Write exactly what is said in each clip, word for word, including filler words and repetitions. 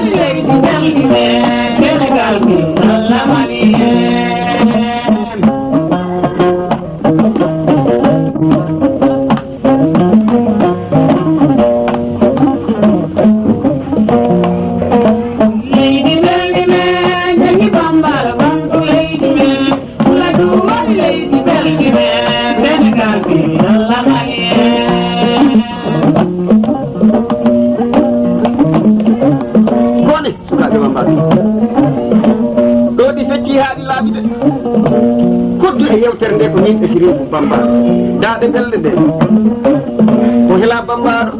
Leydi belɗi men, Senegal min, Allah mani en. Leydi belɗi men, jagi Bambara, ɓamtu leydi men. Wula ɗum woni leydi belɗi men, Senegal min, Allah mani en. Bone, sukaaɓe Bambara. Ɗo ɗi fecci haa ɗi laaɓi de. Koddu e yewtere nde ko min e Siriifu Bambara. Daaɗe belɗe ɗe. Ko Hila Bambara.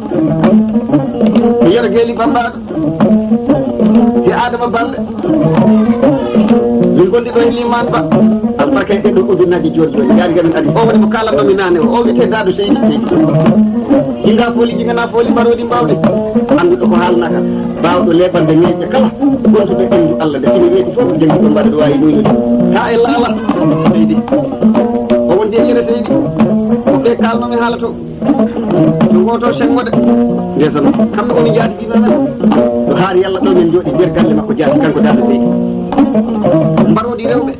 E Yero Geeli Bambara. E Adama Balde. Min gondi ɗo e Liman Ba. Albarka e ɗeɗo ujunnaaji jooni jooni. Yaari gamin adi. O woni mo kaalanno mi naane o. O wiyete Daado Seydi Seydi. Jinga fooli, jingana fooli, mbaroodi mbawɗi. Annduɗo ko haalnaka. Baawɗo leeɓande ñeeñe kala. Gontuɗo inndu Allah nde ina weeti fof, janngi ɗo mbaɗa ɗo waawi ɗoynude. Haa e laala. Seydi. O wonde e ire Seydi. Ko ɓe kaalno mi haala to. Ɗum gooto senngo de. Ndeesan, kamɓe woni njaatigi men. Ɗo haari Yalla ɗo men njooɗi nder galle makko jaati, kanko Daado Seydi. Mbaroodi rewɓe,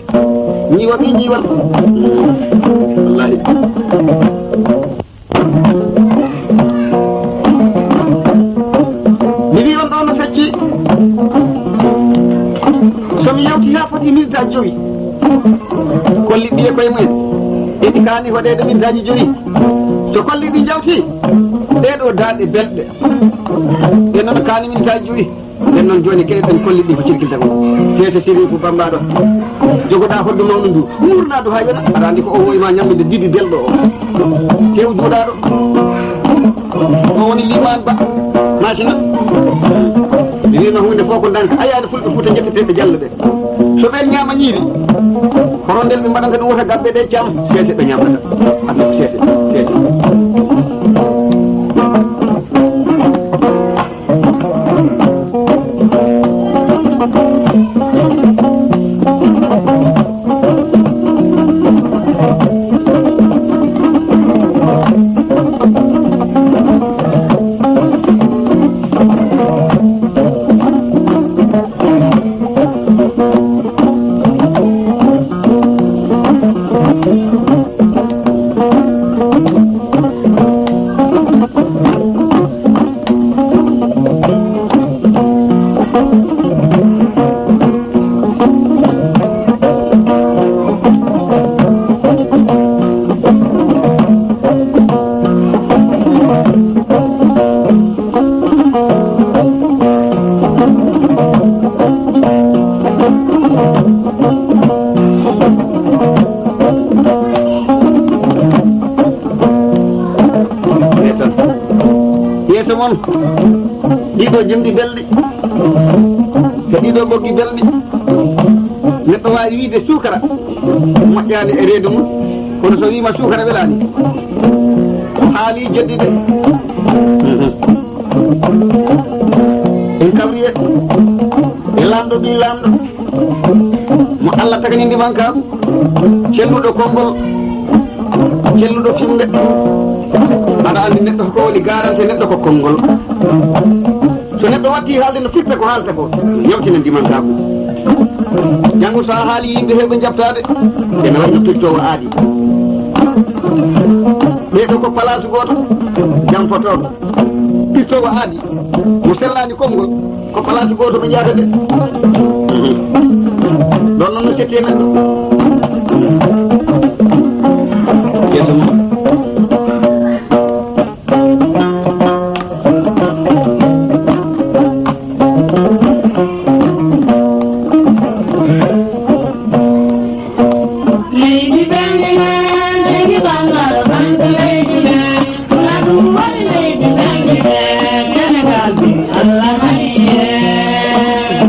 ñiiwa ɓii ñiiwal. Wallaahi. Mi wi on ɗo no fecci. So mi yawti haa foti minutaaji jowi. Kolli ɗi e koye mumen. Eɗi kaani waɗeede minutaaji jowi. So kolli ɗi njawti, ɗee ɗo daaɗe belɗe. Ɗe noon kaani minutaaji jowi. Nden noon jooni keɗoɗen kolli ɗi ko cirkilta kon. Seese Siriifu Bambaɗo. Jogoɗa hoddu mawnu ndu. Murna du haa yona. Aɗa anndi ko o woyi ma ñamde dibi belɗo o. Tew juuɗaɗo. O woni Liman Ba. Macina. Mi wiima huunde fof ko ndanka. Ayaani fulɓe Fuuta njetteteɓe Jallo ɓe. So ɓeen ñaama ñiiri, ko rondel ɓe mbaɗanta ɗum wota gabbe ɗe cam, seese ɓe ñamata. Aduna ko seese, seese. Yeeso mon, ɗiɗo jimɗi belɗi, e ɗiɗo ɓoggi belɗi. Neɗɗo waawi wiyde suukara moƴƴaani e reedu mum, kono so wiima suukara welaani, haali jeddi de. En kawri e, e laamɗo ɓii laamɗo, mo Allah tagani ndimankaagu, celluɗo konngol, celluɗo fimde. Aɗa anndi neɗɗo ko woni garante neɗɗo ko konngol. So neɗɗo watti haalde no firta ko haalta ko, yewtina ndimankaagu. Janngo so a haali yimɓe heewɓe jaɓtaade, ene wayi no pirtoowo aadi. Ɓee ɗo ko palaasu gooto, jamfotooɗo. Pirtoowo aadi, mo sellaani konngol, ko palaasu gooto ɓe njahata de. Ɗon noon no setti e neɗɗo. Yeeso mum. Leydi belɗi men, leydi Bangaro, bantu leydi men. Kula ɗum woni leydi belɗi men, Senegal min Allah mari en.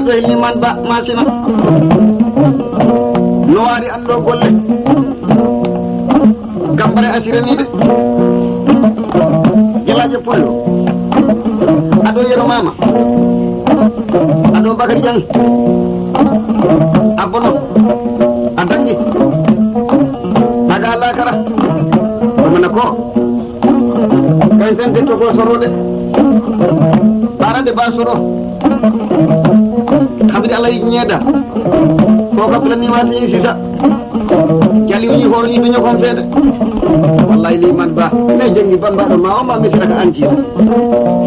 Ɗo e liman ba masina. No waari anndo golle. Gambare asiraniiɓe. Gelaajo Pullo. Ado Yero Mama. Ado Bakar Jang. A bono. A dañi. Daga lakara. Ko mana ko. Kay sente to ko sorode. Barade ba soro. Kabiri Allah yi ñeeda. Ko ka plan ni wati sisa. Jali wi hor ni duñu kon fede. Wallahi liman ba. Ne jangi bamba do ma o ma misira ka anti.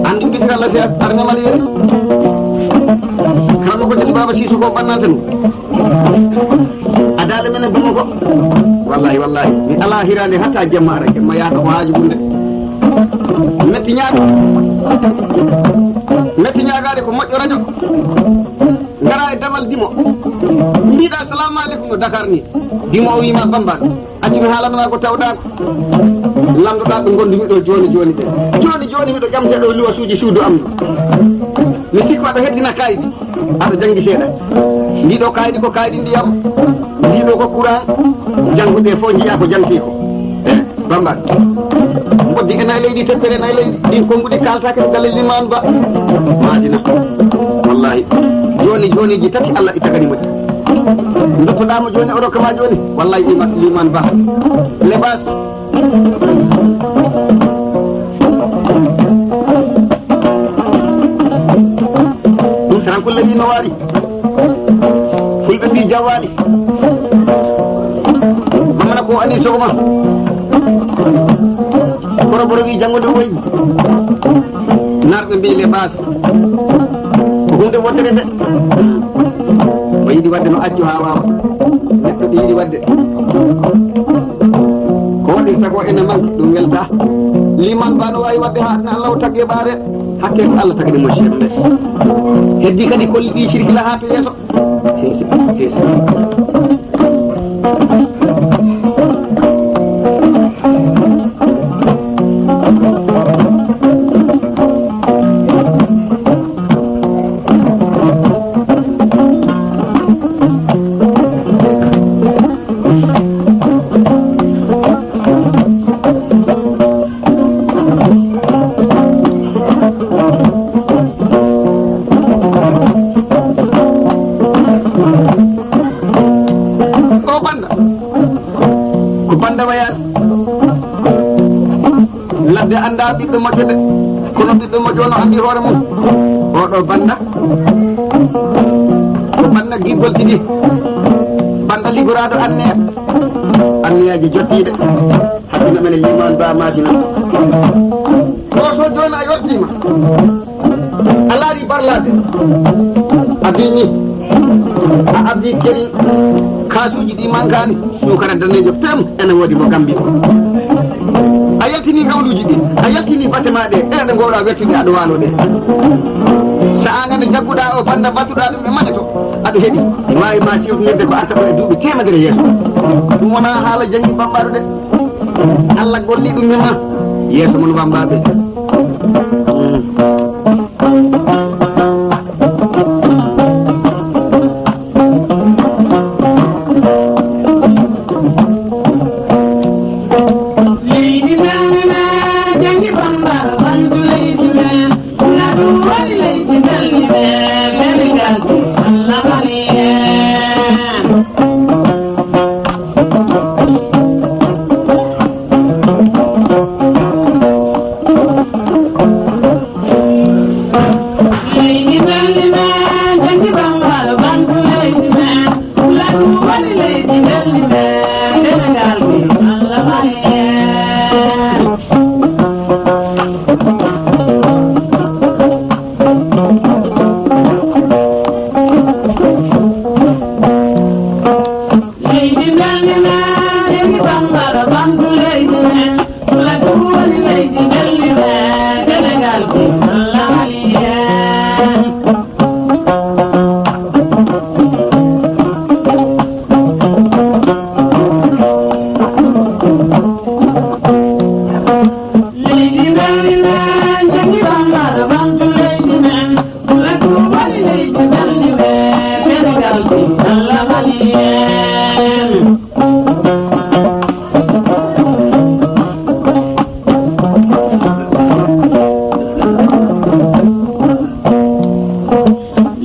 Andu bisira Allah si arna mali yere. Kama ko jali baba sisu ko banna tan. A daale men e Bamako. Wallahi, wallahi. Mi alaa hiraande hatta jemma ara. Jemma yaaka ko haaju ɗum de. Metti ñaago. Metti ñaagaade ko moƴƴo rajo. Ngara e damal dimo. Mbiɗa, "Salamu aleykum," no Dakar ni. Dimo o wiima, "Bamba, accu mi haalanma ko tawɗa ko." Lamndoɗaa ɓe ngondumi ɗo jooni jooni ɓe. Jooni jooni miɗo ƴamte ɗo luwasuuji suudu am. Mi sikko aɗa heddina kaydi. Aɗa janngi seeɗa. Ndi ɗo kaydi ko kaydi ndiyam. Ndi ɗo ko courant. Jannguɓe fof njiya ko jangti ko. Eh, Bamba. Mboddi e nay leydi, teppere e nay leydi. Ɗin konnguɗi kaltake ko galle liman ba. Madina. Wallahi. Jooni jooniji tati Allah ittagani mo. Duttoɗaa mo jooni, o rokka ma jooni. Wallahi liman, liman ba. Lebas. Ɗum sarankulle wi no waari. Fulɓe mbi jawaali. Mamana ko ani sogoma. Koroboro wi janngo de woyi. Narɓe mbi le bas. Ko hunde wontere de. O yiɗi wadde no accu haa waawa. Neɗɗo ɗi yiɗi wadde. Ko waɗirta ko ene man ɗum welta. Liman ba no waawi wadde haa aduna Allah o tagge ɓaare. Hakke ko Allah tagde mo ceerno nde. Heddi kadi kolli ɗi cirkila haa to yeeso. Sese, sese. O banda. Ko banda wayata. Ladde annda ɓiɗɗo moƴƴo de, kono ɓiɗɗo moƴƴo no anndi hoore mum. Oɗo banda, ko banda giggol tigi, banda liggoraɗo anniya, anniyaji jottiɗe, hakkille men e liman ba masina. Ɗo so joni a yottima, a laari barlade, a bini, a addi keri, kasuji ɗi mankani, sukara danejo pem, ene wodi mo gambi. A yaltini gawluji ɗi, a yaltini bate ma ɗe, ɗe ɗe gowɗa wertude aɗa wano ɗe. Sa an ene jagguɗa o banda battuɗa ɗum e maƴoto, aɗa heɗi. Wawi ma siwtinirde ko arta ko e duuɓi temedere yeeso. Ɗum wona haala jangi bambaɗo de. Allah golli ɗum e ma. Yeeso mon bambaɓe. Mm. Allah wali en.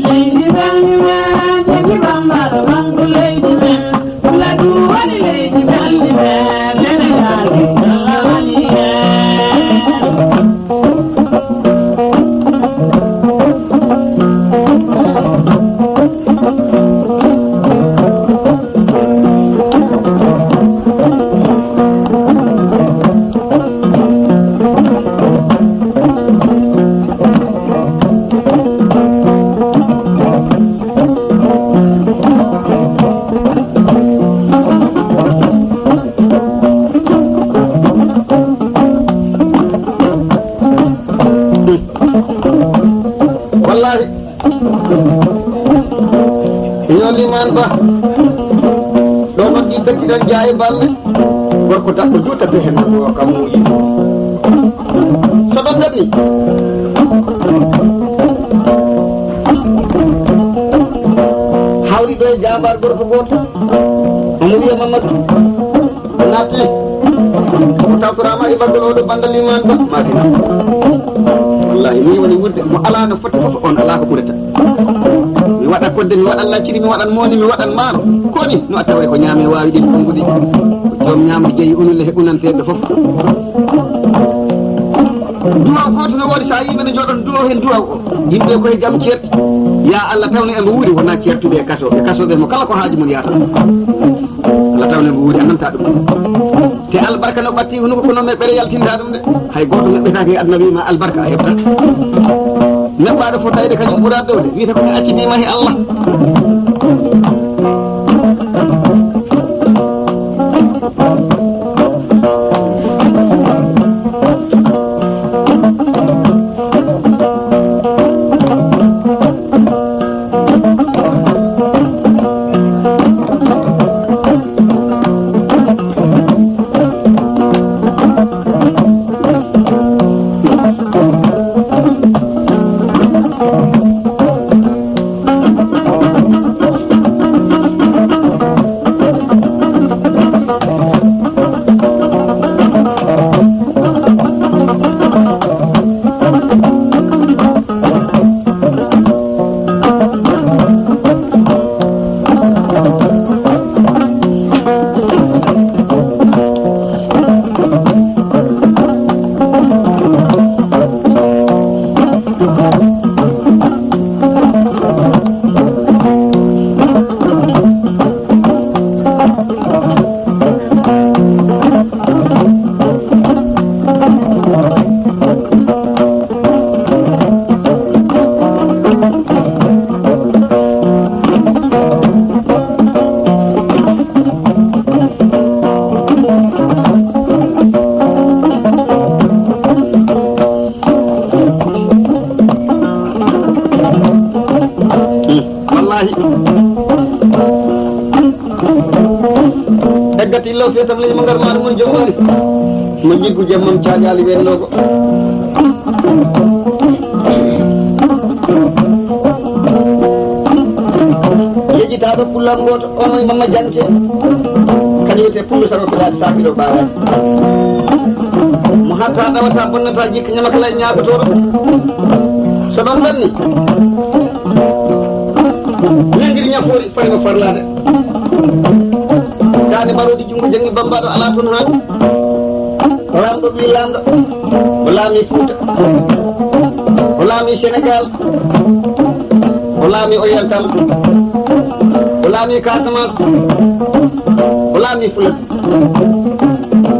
Leydi belndi men, jaggi Bamba ɗo ɓamtu leydi men. Puladu woni leydi belndi men, Senegaal, Allah wali en. Wallahi. Yo liman ba. Ɗo noon ɗi bekki ɗon jaayi balɗe. Gorko daɗɗo juuta be hen ɗo kam muuyi. So ɗon ɗanni. Hawri ɗo e jambar gorko gooto. Omo wiya Mamadou. Naati. O tawtoraama e ɓanngol oɗo bannda liman ba. Masina. Wallahi, ni woni wuurde mo alaa no foti fof, on alaa ko ɓurata. Mi waɗa kodde, mi waɗa lacciri, mi waɗan mooni, mi waɗan maaro. Koni no a taway ko ñaami waawi ɗin ɓanngude. Ko joom ñaamri jeyi unule he unanteeɓe fof. Duwaw gooto no woodi, so a yimɓe no jooɗon duwaw heen duwaw o. Yimɓe koye jam ceet. Ya Allah, tawno e mbo wuuri wonaa ceertuɓe e kaso. E kaso ɓe mo kala ko haaju mum yaata. Allah, tawno e mbo wuuri a nanta ɗum. Te albarka no ɓatti hunuko kono meɓɓere yaltinta ɗum de. Hay gooto meɓɓetaake e aduna wiima albarka a heɓta. Neɗɗaaɗo fotayde kañum ɓuraa doole. Wiyata ko mi accidiima he Allah. Wallahi. Eggati law fetam ley mo ngar maɗa mon jom mari. Mo jiggu jam mam caajaali wennoogo. Yejjitaaɗo pullam gooto, on woni Mamma Janke. Kañum wiyetee Pullo Saro ko daali saakiro ɓaaraani. Mo hatta ɗawata bonnata jikka ñama kala e ñaagotooɗo. So ɗon ɗanni. Nangiri ñafoori fari mo farlaade. Daande mbaroodi junngo janngi bambaɗo alaa toon haa. Laamɗo ɓii laamɗo. O laami Fuuta. O laami Senegaal. O laami Oriental. O laami Casamance. O laami Fuuta.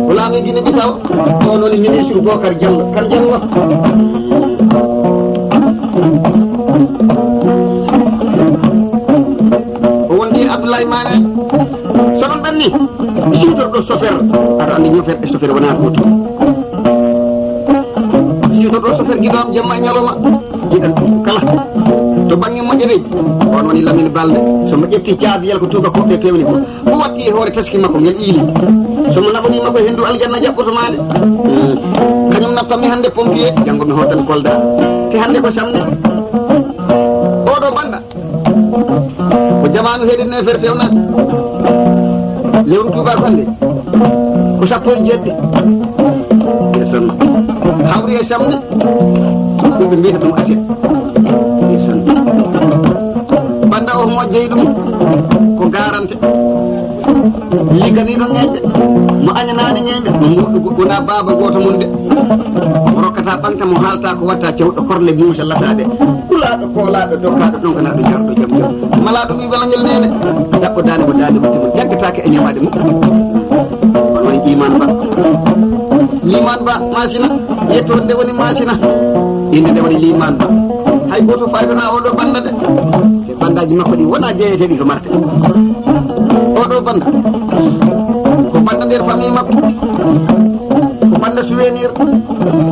O laami Guinée Bissau. O woni ministre Bocar Diallo. Kan Diallo. O wondi e Abdoulaye Mané. So ɗon ɗanni, siwtorɗo chauffeur. Aɗa anndi chauffeur e chauffeur wonaa gooto. Siwtorɗo chauffeur giɗo am jamma e ñalawma. Jiɗan ɗum kala. To bannge moƴƴereeji, on woni Lamine Balde. So mo ƴetti caabiyel ko tuubakooɓe pewni ko. Ko watti e hoore taski makko ngel iili. So mo naɓanii makko henndu aljanna jaɓɓoto maande. Kañum naɓtan mi hannde pompier, janngo mi hootan Kolda. Te hannde ko samedi. Oɗo bannda. Ko Jamaanu heɗen ne fer fewna. Lewru tuuba ko hannde ko sappo e jeeɗiɗi. Ndeysaan. Hawri e samedi. Ɗum ɓe mbiyata ɗum aset. Ndeysaan. Bannda o mo jeyi ɗum ko garante. Ligganiiɗo ñeeñɓe, mo añanaani ñeeñɓe, mo moɗɗo goɗɗo, wonaa baaba gooto mum de. Mo rokkata ɓanta, mo haalta ko watta, cewɗo korle muusa lataade. Kulaaɗo, koolaaɗo, dokkaaɗo, ɗonkanaaɗo, jarɗo, jam jam. Malaaɗo ɓii balangel neene, ɗaɓɓo daande mo daande mo, mo jaggataake e ñamaade mum. Kono woni Liman Ba. Liman Ba, Masina, yettoon nde woni Masina. Innde nde woni Liman Ba. Hay gooto faydanaa oɗo bannda de. Te banndaaji makko ɗi wonaa jeeyeteeɗi to Marte. Oɗo bannda ko bannda nder famille makko. Ko bannda souvenir.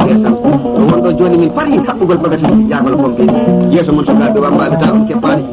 Yeeso. Ɗo wonɗo jooni min parii haɓɓugol bagasiji jaagol pompe. Yeeso mon sukaaɓe wammbaaɓe ta on keppaani.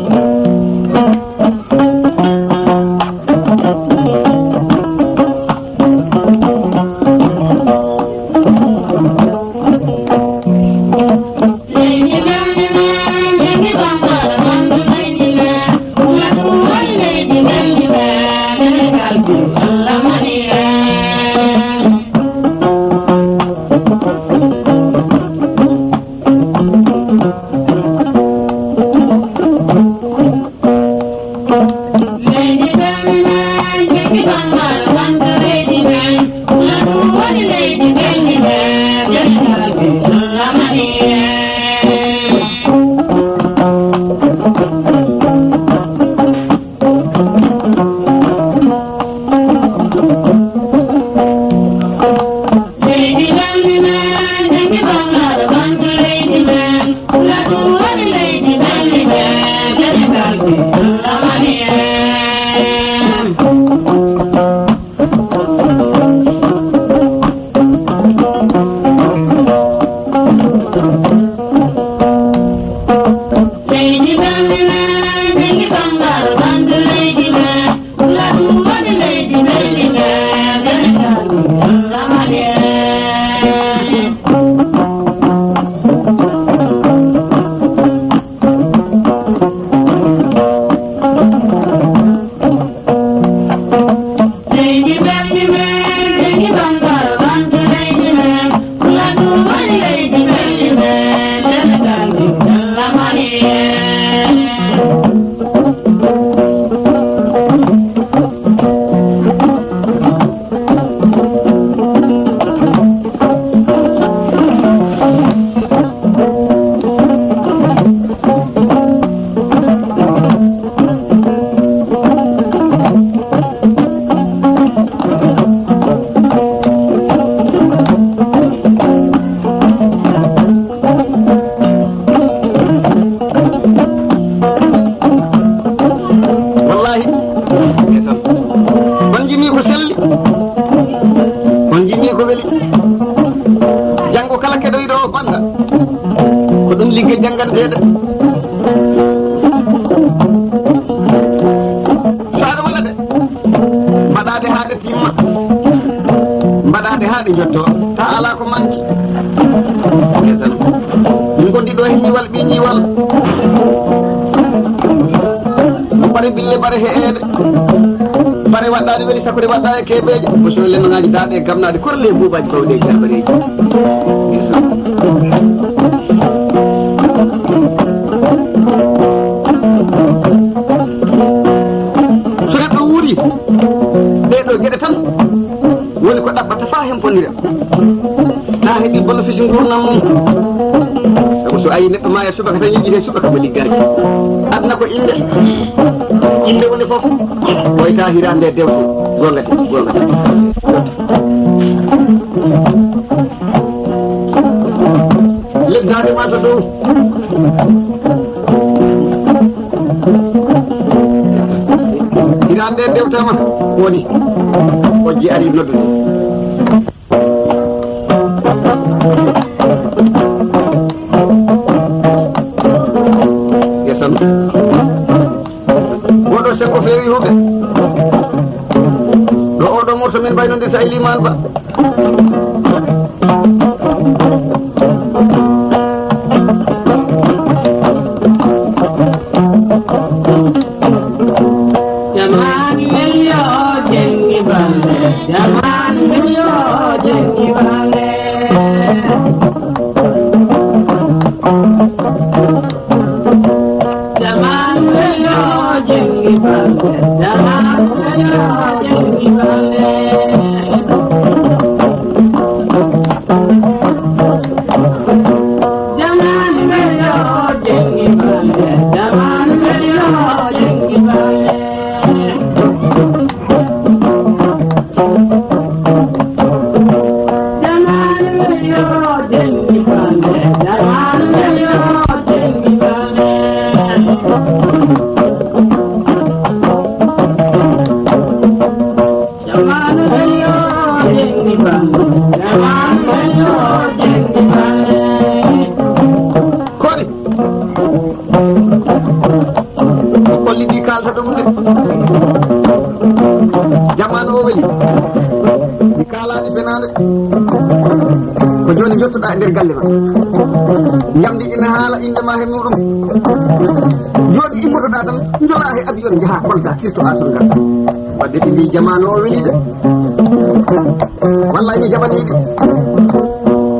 Wallahi. On jimi ko selli, on jimi ko weli. Janngo kala keɗoyɗo o bannda, ko ɗum ligge jannganteeɗe. Saɗa wala de, mbaɗaade haa ɗe timma, mbaɗaade haa ɗe njotto, ta alaa ko manki. Ndeysaan. Min ngondi ɗo e ñiwal, ɓii ñiwal. Mo bare bille, bare he'eede. Bare waɗɗaani weli, sakko ɗe waɗɗa e kebeeje. Mo sowi lennongaaji daaɗe e gamnaaɗe, korle e buubaaji bawɗe e jarbareeji. Ndeysaan. So neɗɗo wuuri ɗee ɗoo geɗe tan, woni ko ɗaɓɓata faa hemponira. Na heɓi bénéfice nguurndam mum. Sabu so ayi neɗɗo maaya subaka tan, yiɗi he subaka mo liggaaji. Aduna ko innde. Innde woni fof. Koyta hiraande dewte. Goonga de, goonga de. Leddaade ma to dow. Ina annde dewtama woni. Bojji ari noddude. Yesan. Woɗo sen ko feewi huɓe. Ɗo oɗo morto min mbaynondirta e Liman Ba. Koni? Ko kolli ɗi kaalta ɗum de. Jamaanu o weli. Ɗi kaalaani fenaande. Ko jooni njottoɗaa e nder galle ma. Njamndi ina haala innde ma he muɗum. Jooni immotoɗaa tan, njolaa he avion njahaa Kolda, kirtoɗaa toon ngartaa. Wadde ɓe mbii jamaanu o weli de. Wallaay mi jaɓanii ɓe.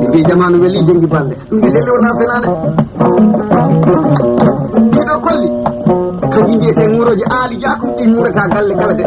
Ɓe mbii jamaanu weli, jenngi balɗe. Ɗum de selli wonaa fenaande. Ɗiɗo kolli. Kaji mbiyetee ŋurooji Aali Jaakum, ɗi ŋurata galle kala de.